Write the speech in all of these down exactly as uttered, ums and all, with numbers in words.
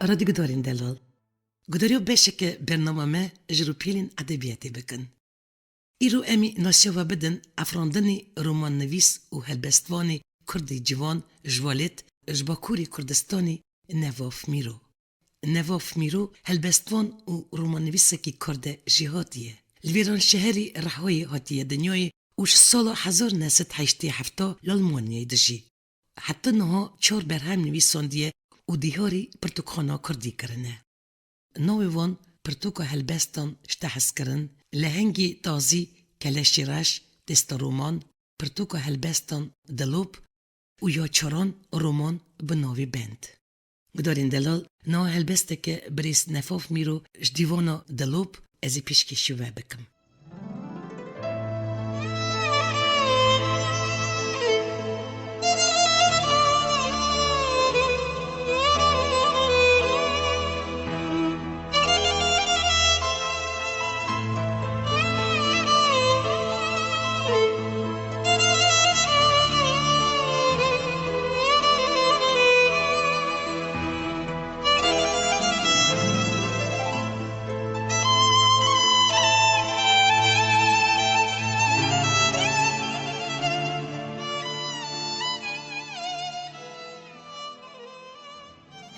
Radyo Gudarên Delal. Gudariya beşeke bernama me ji rûpelên edebiyatê bikin. Îro em ê nasiya we bidin efrandinê romannivîs û helbestvanê kurdê ciwan ji Welêt ji Bakurê Kurdistanê Nevaf Mîro. Nevaf Mîro helbestvan û romannivîsekî kurd e jêhatî ye. Li Vêranşeherê Rihayê hatiye dinyayê û ji sala hezar neh sed heştê heft li Almanyayê dijî. Heta niha çar berhem nivîsandiye û dîharî pirtûkxana kurdî kirine. Navê wan pirtûka helbestan ji te hez kirin, Lehengê Tazî, Keleşê Reş, Dêsta Roman, pirtûka helbestan Dilop û ya çaran roman bi navê Bend. Gudarên delal, niha helbesteke birêz Nefaf Mîro ji dîwana Dilop ez ê pêşkêşî we bikim.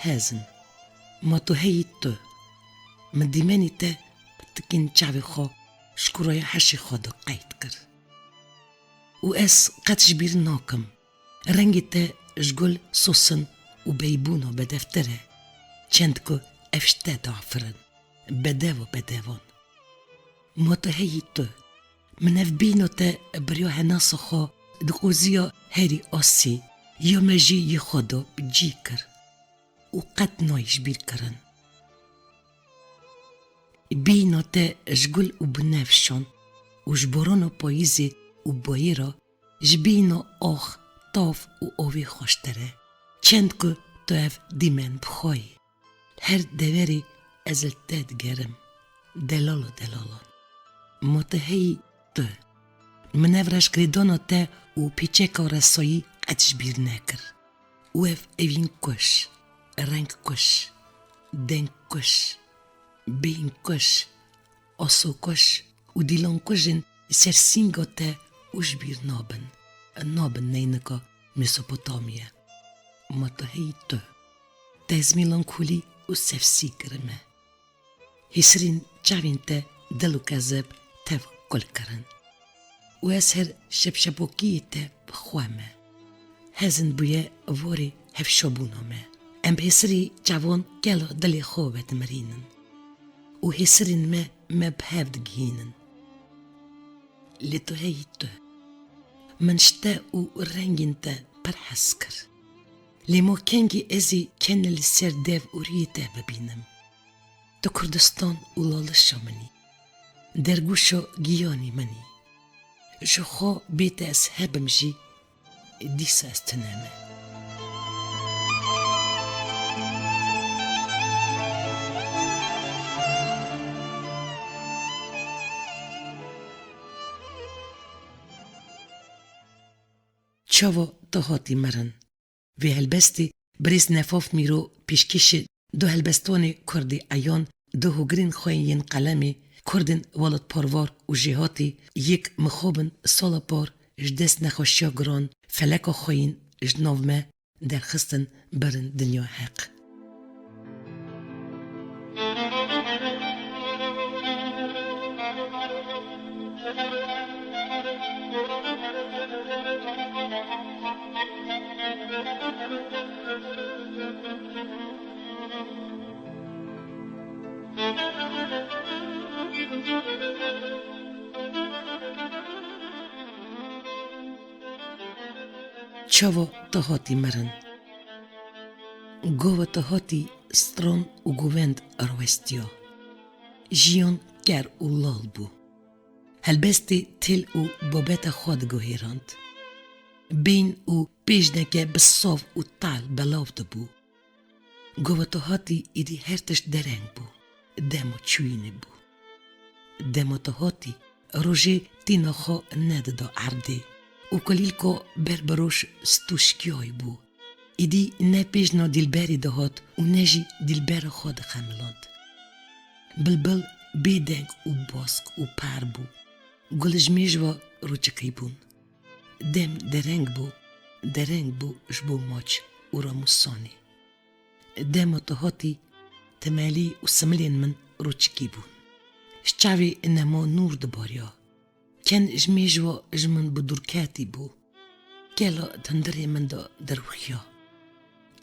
Hezin. Ma tu heyî tu. Min dîmenî te bi tikên çavê xwe ji kuraya heşê xwe de qeyd kir. Û ez qet ji bîr nakim. Rengê te ji gul sosin û beybûna bedevtir e. Çend ku ev ji te diafirin. Bedev û bedevan. Ma tu heyî tu. Min ev bîna te bi riya henasa xwe di qoziya herî asê ya mejiyê xwe de cî kir û qet nayê ji bîr kirin. Bîna te ji gul û binevşan û ji borana payîzê û bayêra ji bîna ax, tav û avê xweştir e. Çend ku tu ev dîmen bi xwe yî. Her deverê ez li te digerim, delal û delalan. Ma tu heyî tu. Min ev reşgirêdana te û pêçeka resayî qet ji bîr nekir. Û ev evîn kuş, reng kuş, deng kuş, bîn kuş, aso kuş û dîlan kuş in ser sînga te û ji bîr nabin. Nabin neynika Mesopotamya. Ma tu heyî tu. Te ez mîlankolî û sefsî kirime. Hêsirên çavên te dil û kezeb tev kul kirin. Û ez her şepşebokiyê te bi xwe me. Hezin bûye vorê hevşabûna me. Em bi hêsirî çavan kela dilê xwe vedimirînin. Û hêsirên me, me bi hev digihînin. Lê tu heyî tu. Min ji te û rengên te pir hez kir. Lê ma kengî ez ê kenê li ser dev û riyê te bibînim. Tu Kurdistan û lalişa min î. Dergûşa giyanê min î. Ji xwe bê te ez hebim jî, dîsa ez tune me. Çawa tu hatî mirin? Vê helbestê birêz Nefaf Mîro pêşkêşê du helbestvanê kurdî eyan, du hogirên xwe yên qelemê, kurdên welatparvar û jêhatî, yek mixabin sala par ji dest nexweşiya giran, feleka xweyîn ji nav me derxistin, birin dinya heq. Çawa tu hatî mirin? Gava tu hatî stran û govend rawestiya. Jiyan ker û lal bû. Helbestê til û babeta xwe diguhêrand. Bîn û pêjneke bi sav û tal belav dibû. Gava tu hatî êdî her tişt dereng bû. Dema çûyînê bû. Dema tu hatî rojê tîna xwe nedida erdê û kulîlka ber bi roj stûşkiyayî bû. Êdî ne pêjna dîlberê dihat û ne jî dîlbera xwe dixemiland. Bilbil bêdeng û bask û par bû. Gul ji mêj ve rûçikî bûn. Dem dereng bû, dereng bû ji bo maç û ramûsanê. Dema tu hatî, temelî û similên min rûçikî bûn. Ji çavê nema nûr dibariya. Ken ji mêj ve ji min bi dûr ketî bû. Kela di hundirê min de dirûxiya.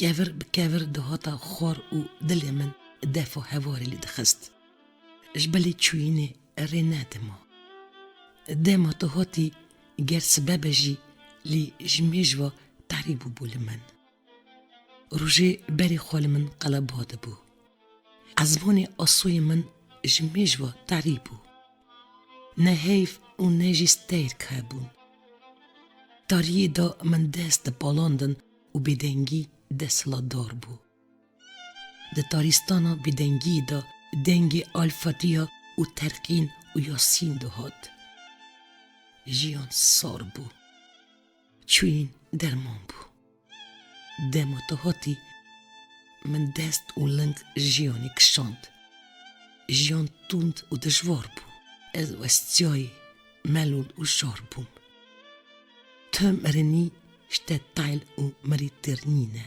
Kevir bi kevir dihata xwar û dilê min defa hevarê lê dixist. Ji bilî çûyînê rê nedima. Dema tu hatî, ger sibe be jî, lê ji mêj ve tarî bûbû li min. Rojê berê xwe li min qeleba dibû. Ezmanê asoyê min ji mêj ve tarî bû. Ne heyv û ne jî steyr hebûn. Tariyê de min dest dipalandin û bêdengî desthilatdar bû. Di tarîstana bêdengiyê de dengê Al-Fatiha û Terqîn û Yasîn dihat. Jiyan sar bû. Çûyîn derman bû. Dema tu hatî, min dest û ling ji jiyanê kişand. Jiyan tund û dijwar bû. Ez westiyayî, melûl û jar bûm. Tu mirinî ji te tayl û mirîtirnî ne.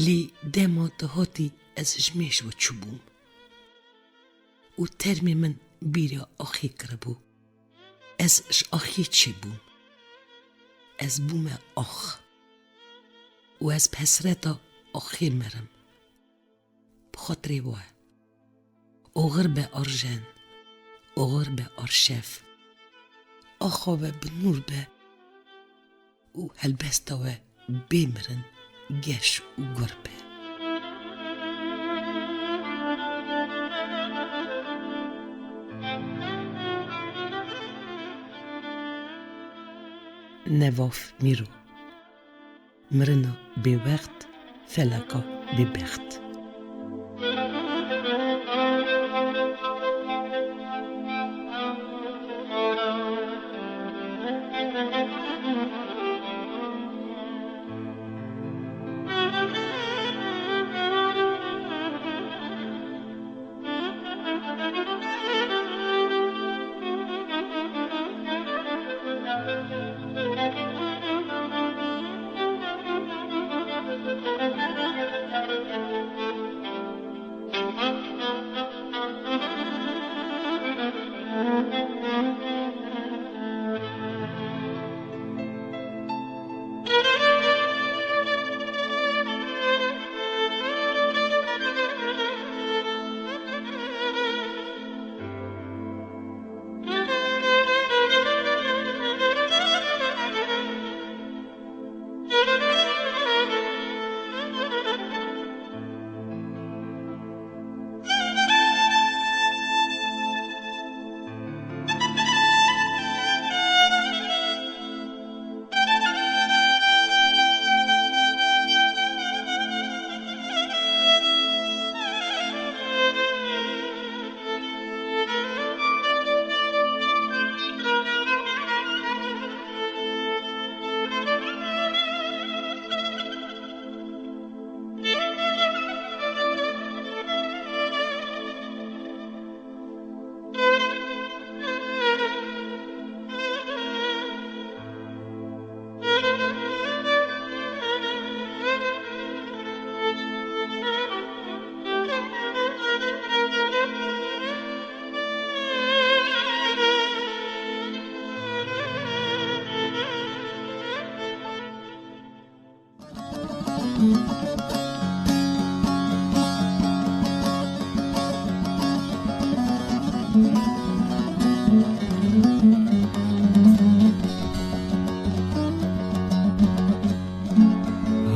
Lê dema tu hatî, ez ji mêj ve çûbûm. Û termê min bîra axê kiribû. Ez ji axê çêbûm. Ez bûme ax. Û ez bi hesreta axê mirim. Bi xatirê we. Oxir be arjen. Oxir be arşev. Axa we bi nûr be. Û helbesta we bê mirin, geş û gur be. Nevaf Mîro. Mirina bêwext, felaka bêbext.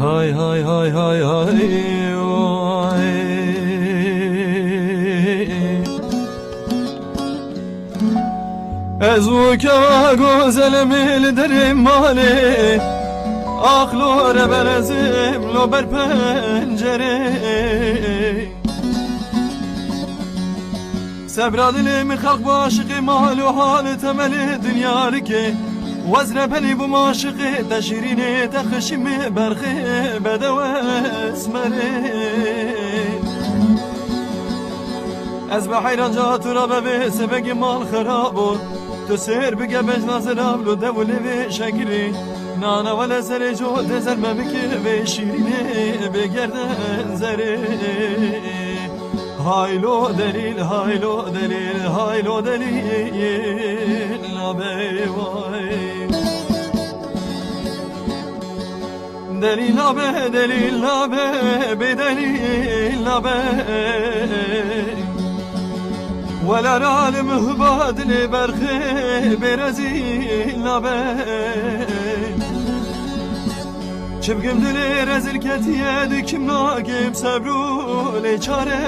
Hay hay hay hay hay, oy. Ez weke gozelê min li derê malê, ax lo reber ez im lo ber pencerê. Sebra dilê min xelq bi aşiqê mal û halê temelê dinyarikê. Wezre belî bûm aşiqê te şîrînê, te xişîmê berxê bedew esmerê. Ez be heyran ca tu ra be vê sebegî mal xerabo. Tu sêr bike bej nazirav lo dew lê vê şekirî. Nana wele serê co tê zer me bike vê şîrînê bê gerden zerê. Haylo delîl, haylo delîl, haylo delîl, labey way. Delîl nabe, delîl nabe, bê delîl nabe. Wela ra li mihba dilê berxê bê rezîl nabe. Çi bikim dilê rezil ketiye, dikim nakim sebrû lê çare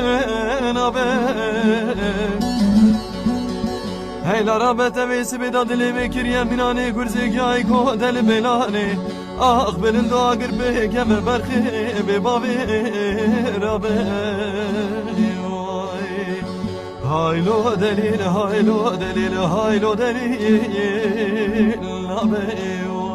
nabe. Heyla rabe tevê sibê da dilê vê kiriye mînanê gurzê giyayê ko del bêlanê. Ax bilindo agir bê keve berxê bê bavê rabe. Oy. Haylo delîl, haylo delîl, haylo delîl nabe. Oy.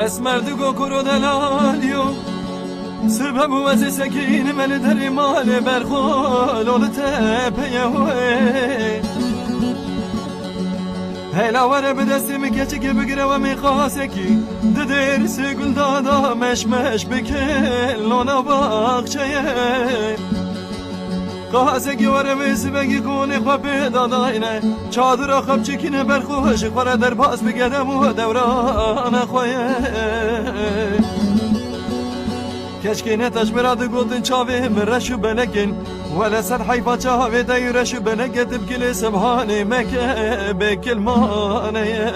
Esmer digo kuro delaliyo. Sibebû ez ê sekînim li derê malê berxolo li tepeye wê. Hela were bi destê min keçikê bigire we mêqasekî. Di dêrsê gul dada meşmeş bike lona baxçeye. Qasekî were vê sibegî konê xwe pê dadayne. Çadira xwe biçikîne ber xwe ji xwe re derbas bike dem û dewrana xwe ye. Keşkê ne teşmira digotin çavê min reş û belekên. Wele sed heyfa çavê te yî reş û belekê tibkilê sebhanê meke bê kilmane ye.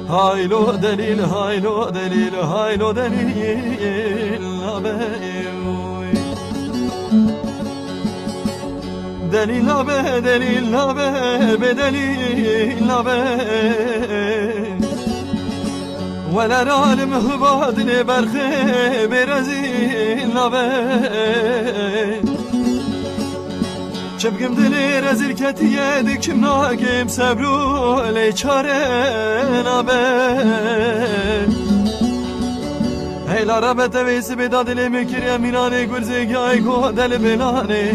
Haylo delîl, haylo delîl, haylo delîl nabe. Delîl nabe, delîl nabe, bê delîl nabe. Wele ra li mihba dilê berxê bê rezîl nabe. Çi bikim dilê rezil ketiye, dikim nakim sebrû lê çare nabe. Heyla rabe tevê sibê da dilê min kiriye mînanê gurzê giyayê ko del bêlanê.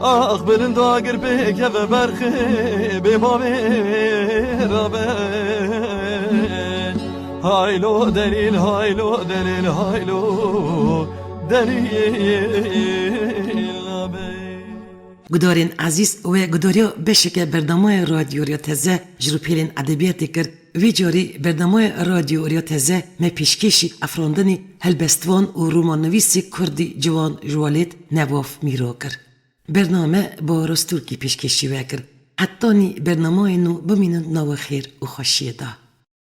Ax bilindo agir pê keve berxê bê bavê rabe. Haylo delîl, haylo delîl, haylo delîl nabe. Gudarên ezîz, we gudariya beşeke bernamaya Radyo Riya Teze ji rûpêlên edebiyatê kir. Vê carî bernamaya Radyo Riya Teze me pêşkêşî efrandinê helbestvan û romannivîsê kurdî ciwan Juwalet Nevaf Mîro kir. Bername bi rastûrkî pêşkêşî we kir. Hetanî bernamayê nû bimînin di nava xêr û xweşiyê de.